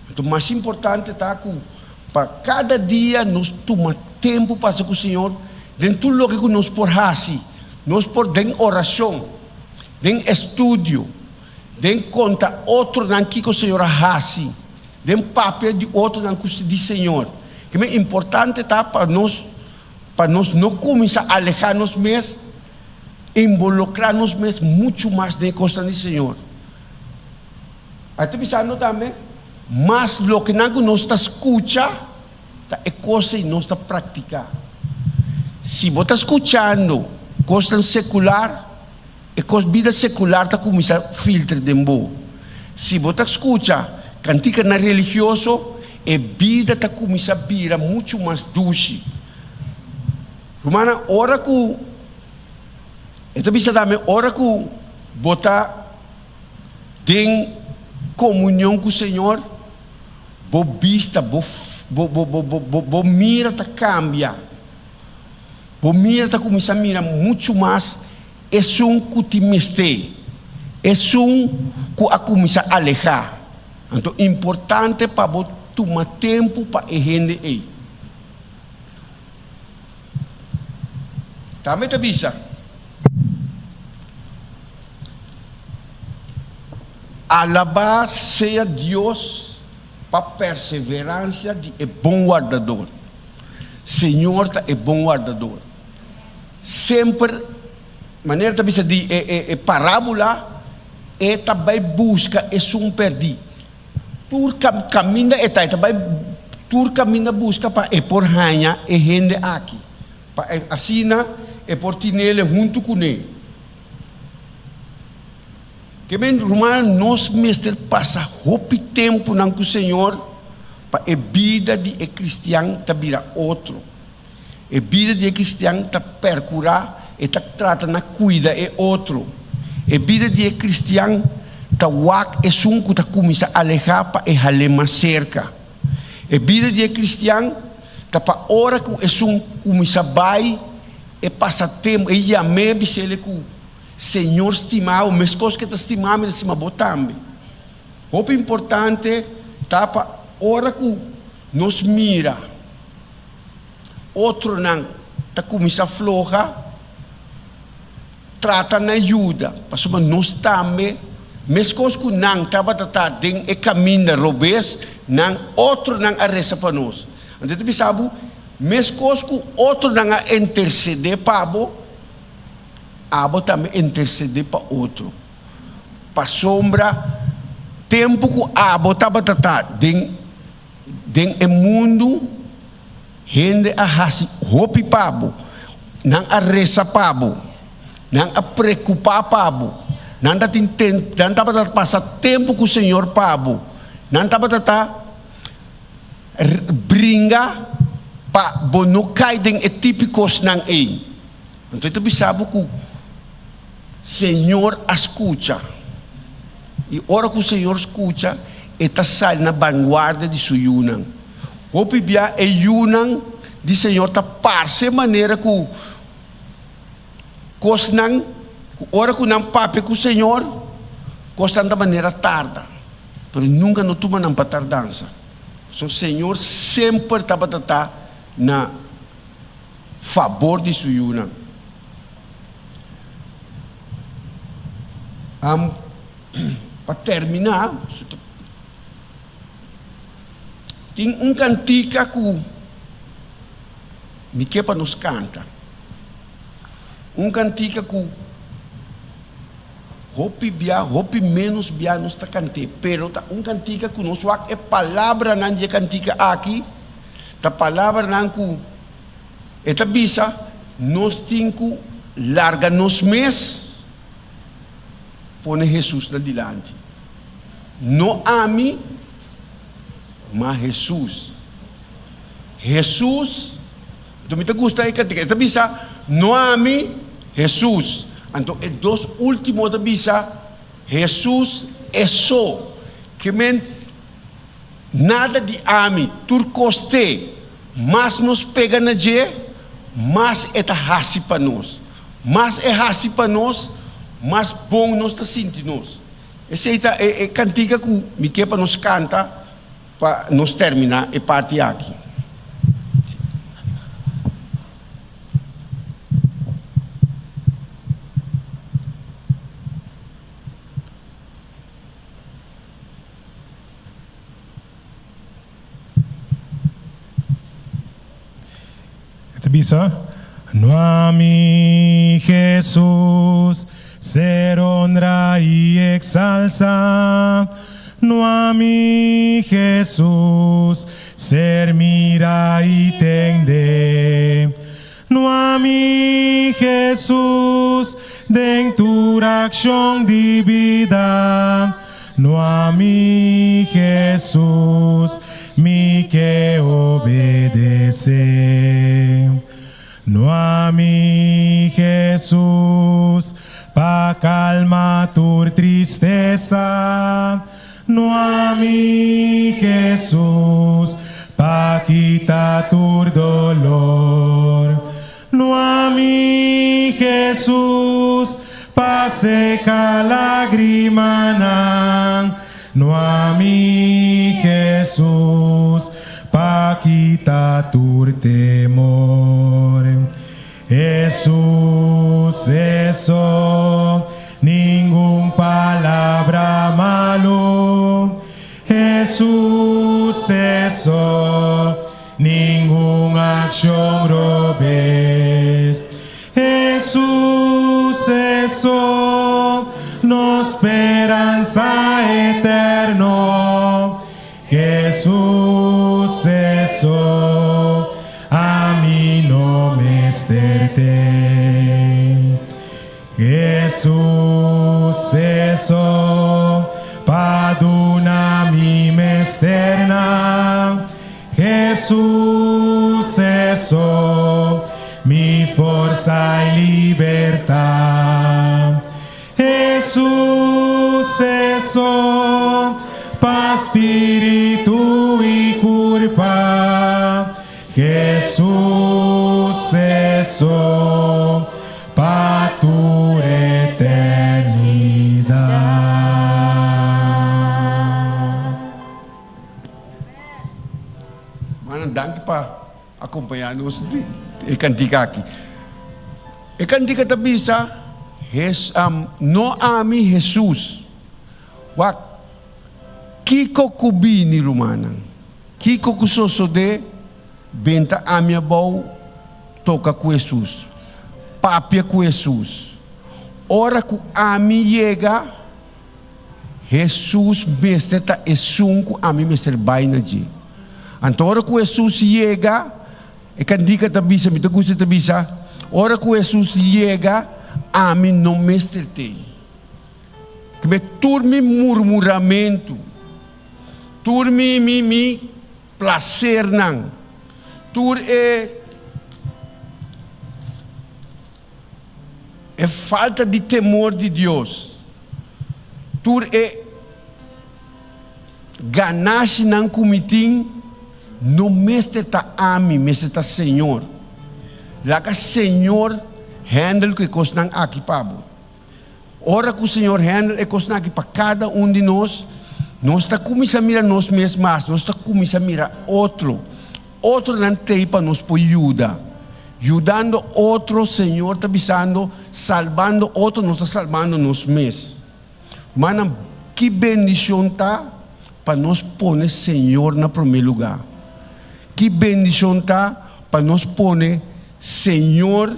Speaker 8: Enton mas importante ta ku pa kada dia nos tuma tempu pasa ku Señor den tur loke ku nos por hasi. Nos por den orashon, den estudio, den konta otronan kiko Señor a hasi. Den papia di otronan ku di Señor. Kimen importante ta pa nos pa nos no kuminsá alehá nos mes, involukrá nos mes muchu mas den e kosnan di Señor. A ta bisando tambe, mas lokenan ku nos ta skucha ta e kos ei nos ta praktiká. Si bo ta skuchando kosnan sekular, E kos bida sekular ta kuminsá filtra den bo. Si bo ta skucha kantikanan religioso, e bida ta kuminsá bira muchu mas dushi. Rumannan, ora ku e ta bisa tambe ora ku bo ta den komunion ku Señor, bo bista, bo bo bo bo mira ta kambia. Bo mira ta kuminsá mira muchu mas esun ku tin mester, esun ku a kuminsá alehá. Anto importante pa bo tuma tempu pa e hende ei. Tambe ta bisa, Alabá sea Dios pa perseveransia di e bon wardador. Señor ta e bon wardador. Semper, manera ta bisa di e e e parábola, e ta bai buska esun pèrdí. Tur kam kaminda e ta, e ta bai tur kaminda buska pa e por haña e hende aki, pa e asina e por tinele huntu kuné. Ke men, rumannan, nos mester pasa hopi tempunan ku Señor pa e bida di e kristian ta bira otro. E bida di e kristian ta perkurá, e ta trata na kuida e otro. E bida di e kristian ta wak esun ku ta kuminsá alehá pa e hal'é mas serka. E bida di e kristian. Ta pa ora ku esun kuminsá bai e pasa tempu, e yam'é bis'el ku, Señor stima bo, meskos ku e ta stima mi, e ta stima bo tambe. Hopi importante ta pa ora ku nos mira otronan ta kuminsá floha, trata na yuda, pasobra nos tambe, meskos ku nan tabata ta den e kaminda robes, nan otronan a resa pa nos. Anto e ta bisa bo, meskos ku otronan a intersedé pa bo, abo tambe intersedé pa otro. Pasobra tempu ku abo tabata ta den den e mundu, Hende a hasi hopi pa bo. Nan a resa pa bo. Nan a preokupá pa bo. Nan ta tin nan tabata pasa tempu ku Señor pa bo. Nan tabata ta bringa pa bo no kai den e tipi kosnan ei. Anto e ta bisa bo ku Señor a skucha. I ora ku Señor skucha, e ta sali na banguardia di su yunan. Hopi bia e yunan di Señor ta parse manera ku kosnan ku ora ku nan papia ku Señor, kosnan ta manera tarda. Pero nunka no tuma nan pa tardansa. So Señor semper tabata ta na fabor di su yunan. Pa terminá. Tin un kantika ku mi ke pa nos kanta. Un kantika ku hopi bia, hopi ménos bia nos ta kant'é, pero ta un kantika ku nos wak e palabranan di e kantika aki, ta palabranan ku e ta bisa nos tin ku larga nos mes pone Hesus na dilanti. No ami, ma Hesus. Hesus, anto mi ta gusta e kantika, e ta bisa, no ami, Hesus. Anto e dos ultimo ta bisa, Hesus e so. Ke men, nada di ami, tur kos t'e. Mas nos pega na dje, mas e ta hasi pa nos. Mas e hasi pa nos, mas bon nos ta sinti nos. Esei ta e kantika ku mi ke pa nos kanta pa nos terminá e parti aki.
Speaker 1: E ta bisa, No ami, Jesus, ser honra i exalsa. No ami, Jesus, ser mira i tende. No ami, Jesus, den tur accion di bida. No ami, Jesus, mi ke obedesé. No ami, Jesus, pa kalma tur tristesa. No ami, Jesus, pa kita tur dolor. No ami, Jesus, pa seca lagrimanan. No ami, Jesus, pa kita tur temor. Jesus eso, ningun palabra malu. Jesus eso, Ningun akshon robes. Hesus e so, nos speransa eterno. Hesus e so, ami no mester tem. Hesus e so, pa duna mi mesternan. Hesus e so, mi forsa i libertat. Hesus e so, pa spiritu i kurpa. Hesus e so pa tur eternidat.
Speaker 8: Manan danki pa akompañá nos den e kantika aki. E kantika ta bisa, No ami Hesus. Wak, kiko ku bini rumannan? Kiko ku sosodé? Benta ami abou, toka ku Hesus. Papia ku Hesus. Ora ku ami yega, Hesus mester ta esun ku ami mester bai na dje. Anto ora ku Hesus yega, e kantika ta bisa, mi ta gusta e ta bisa, Ora ku Hesus yega, ami no mester tei. Kibé tur mi murmuramentu, tur mi mi mi plasernan, tur e e falta di temor di Dios, tur e ganashinan ku mi tin, no mester ta ami, mester ta Señor. Laga Señor handle ku e kosnan aki pa bo. Ora ku Señor handle e kosnan aki pa kada un di nos, nos ta kuminsá mira nos mes mas, nos ta kuminsá mira otro. Otronan t'ei pa nos por yuda. Yudando otro, Señor ta bisando, salbando otro, nos ta salbando nos mes. Manan, ki bendishon ta pa nos pone Señor na promé lugá! Ki bendishon ta pa nos pone Señor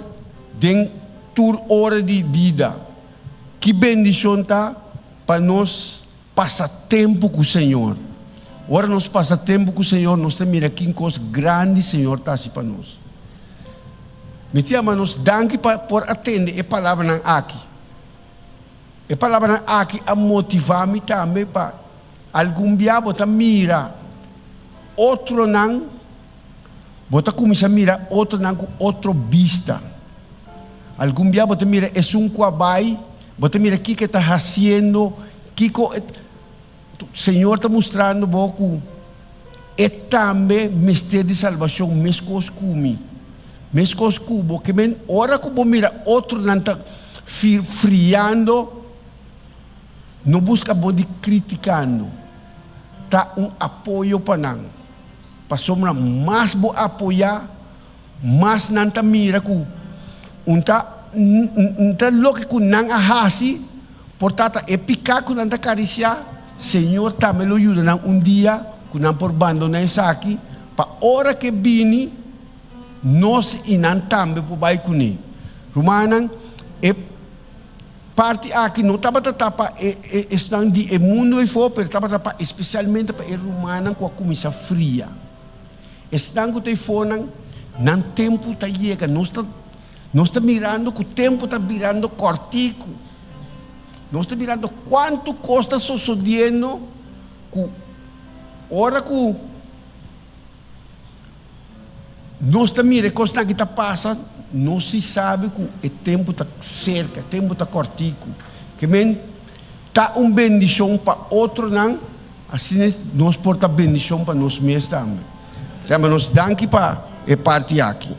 Speaker 8: den tur ora di bida. Ki bendishon ta pa nos pasa tempu ku Señor! Ora nos pasa tempu ku Señor, nos ta mira kin kos grandi Señor ta hasi pa nos. Mi ta yama nos danki pa por a tende e palabranan aki. E palabranan aki a motivá mi tambe pa algun bia bo ta mira otronan. Bo ta kuminsá mira otronan ku otro bista. Algun bia bo ta mira esun ku a bai, bo ta mira kiko e ta hasiendo, kiko e Señor ta mustrando bo ku e tambe mester di salbashon meskos ku mi, meskos ku bo. Ke men ora ku bo mira otronan ta friando, no buska bo di kritikando, ta un apoyo pa nan. Pasobra mas bo apoyá, mas nan ta mira ku un ta un ta loke ku nan a hasi por ta ta e piká ku nan ta karisiá, Señor tambe lo yuda nan un dia ku nan por bandoná esaki pa ora ke bini nos i nan tambe por bai kuné. Rumannan, e. Parti aki no tabata ta pa e esnan di e mundu efo, pero tabata pa espesialmente pa e rumannan ku a kuminsá fria. Esnan ku ta efonan, nan tempu ta yega. Nos ta nos ta mirando ku tempu ta birando kòrtiku. Nos ta mirando kuantu kos ta sosodiendo ku ora ku. Nos ta mira e kosnan ki ta pasa, nos si sabi ku e tempu ta serka, e tempu ta kòrtiku. Ke men ta un bendishon pa otronan, asina nos por ta bendishon pa nos mes tambe. Sema nos danki pa e parti aki.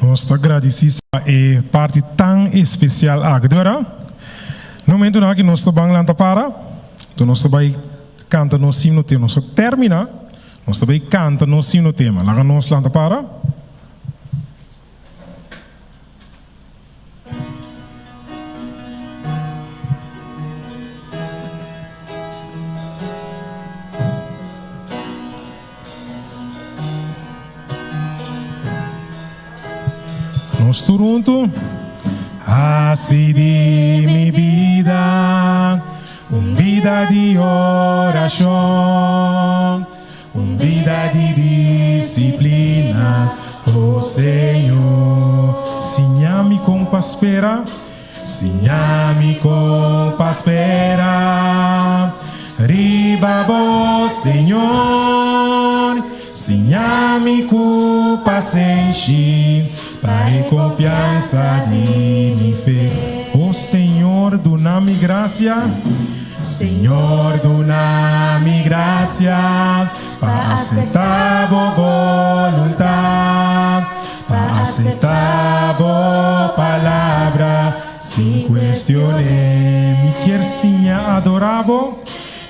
Speaker 1: Nos ta gradisí pa e parti tan espesial aki. Di bèrdat, na momentunan aki nos ta ban lanta para, enton nos ta bai kanta nos himno tema. Nos ta terminá, nos ta bai kanta nos himno tema. Laga nos lanta para. Nos tur huntu. Hasi di mi bida un bida di orashon, un bida di disiplina, o Señor. Siña mi kon pa spera. Siña mi kon pa spera riba bo, Señor. Siña mi ku pasenshi pa e konfiansa di mi fe. O Señor, duna mi gracia. Señor, duna mi gracia pa acepta bo boluntad, pa acepta bo palabra sin cuestion'e. Mi kier siña adora bo,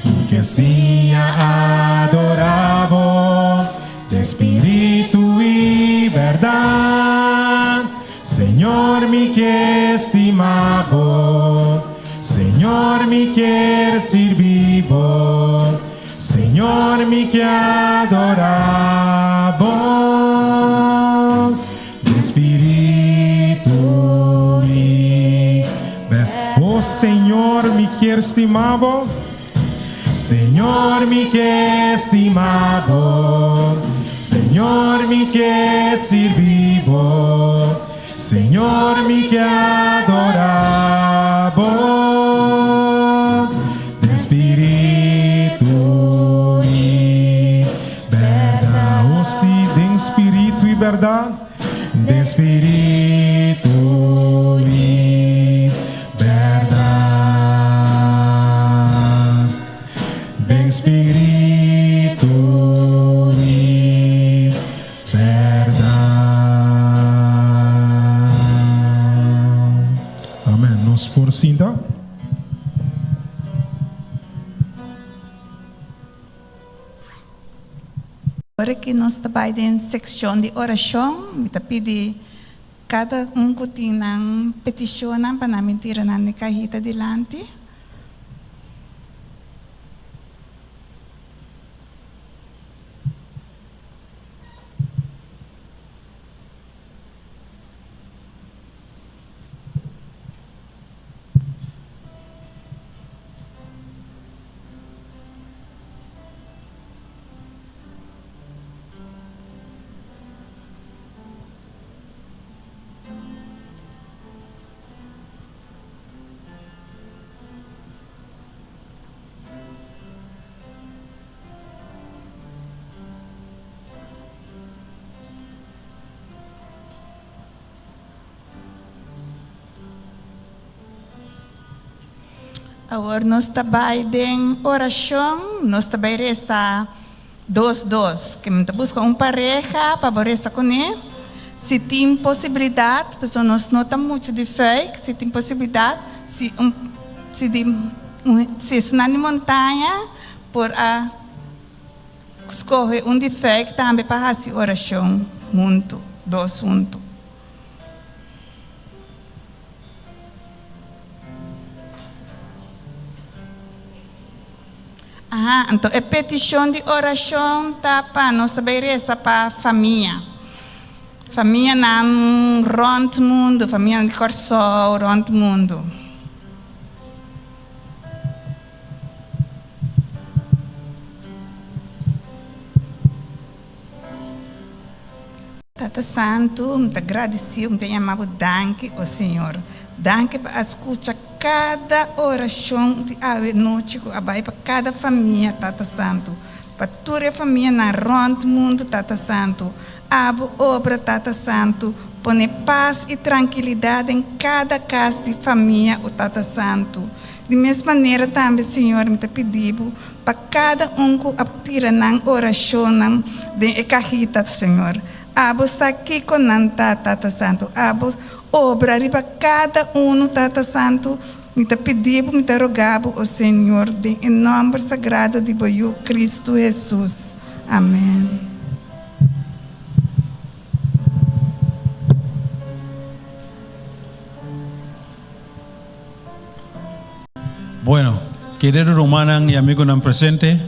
Speaker 1: mi kier siña adora bo den spiritu y berdad. Señor mi kier stima bo, Señor mi kier sirbi bo, Señor mi ke adora bo den spiritu y berdad. Oh Señor mi kier stima bo, Señor mi ke stima bo, Señor mi ke sirbi bo, Señor mi ke adora bo den spiritu i berdad. Oh si, den spiritu i berdad, den spiritu i Bèrdat, den spiritu i bèrdat. Amèn. Nos por sinta.
Speaker 9: Ora ki nos ta bai den sekshon di orashon, mi ta pidi Kada un ku tin nan petishonnan pa nan bin tira nan di kahita dilanti. Awor nos ta bai den orashon, nos ta bai resa. Dos dos. Ke mi ta buska un pareha pa bo resa kuné. Si tin posibilidat, pasobra nos no ta muchu di fuik, si tin posibilidat, si un si di un si esunnan di montaña por a skohe un di fuik tambe pa hasi orashon huntu, dos huntu. Aha, anto e petishon di orashon ta pa nos ta bai resa pa famia. Famianan rònt mundu, famianan di Kòrsou rònt mundu. Tata Santu, mi ta gradisí bo, mi ta yama bo danki, o Señor. Danki pa a skucha kada orashon di awe nochi ku a bai pa kada famia, Tata Santu. Pa tur e famianan rònt mundu, Tata Santu. Abo obra, Tata Santu, pone pas i trankilidat den kada kas di famia, o Tata Santu. Di mes manera tambe, Señor, mi ta pidi bo pa kada un ku a tira nan orashonnan den e kahita, Señor. Abo sa kiko nan ta, Tata Santu. Abo obra riba kada unu, Tata Santu. Mi ta pidi bo, mi ta roga bo, o Señor, den e nòmber sagrado di bo Yu, Kristu Hesus. Amèn.
Speaker 3: Bueno, kerido rumannan i amigunan presente,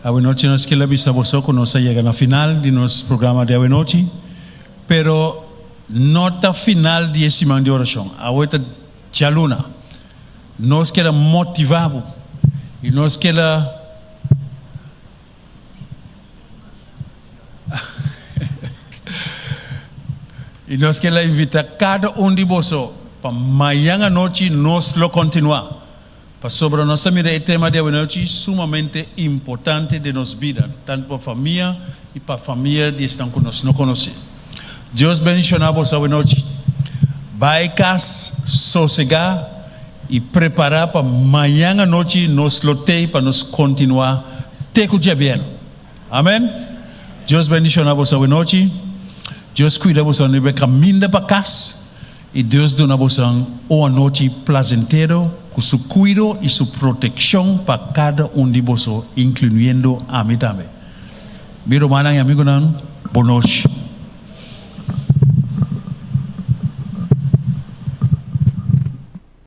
Speaker 3: awenochi nos kier a bisa boso ku nos a yega na final di nos programa di awenochi, pero no ta final di e siman di orashon, awe ta djaluna. Nos kier a motiva bo i nos kier a I nos kier a invita kada un di boso pa mañan anochi nos lo kontinuá, pasobra nos ta mira e tema di awenochi sumamente importante den nos bida, tantu pa famia i pa famia di esnan ku nos no konosé. Dios bendishoná boso awenochi. Bai kas, sosegá i prepará pa mañan anochi nos lo tei pa nos kontinuá te ku djabièrnè. Amèn. Dios bendishoná boso awe nochi. Dios kuida boso riba e kaminda pa kas i Dios duna boso un anochi plasentero ku su kuido i su protekshon pa kada un di boso, inkluyendo ami tambe. Mi rumannan i amigunan, bon nochi.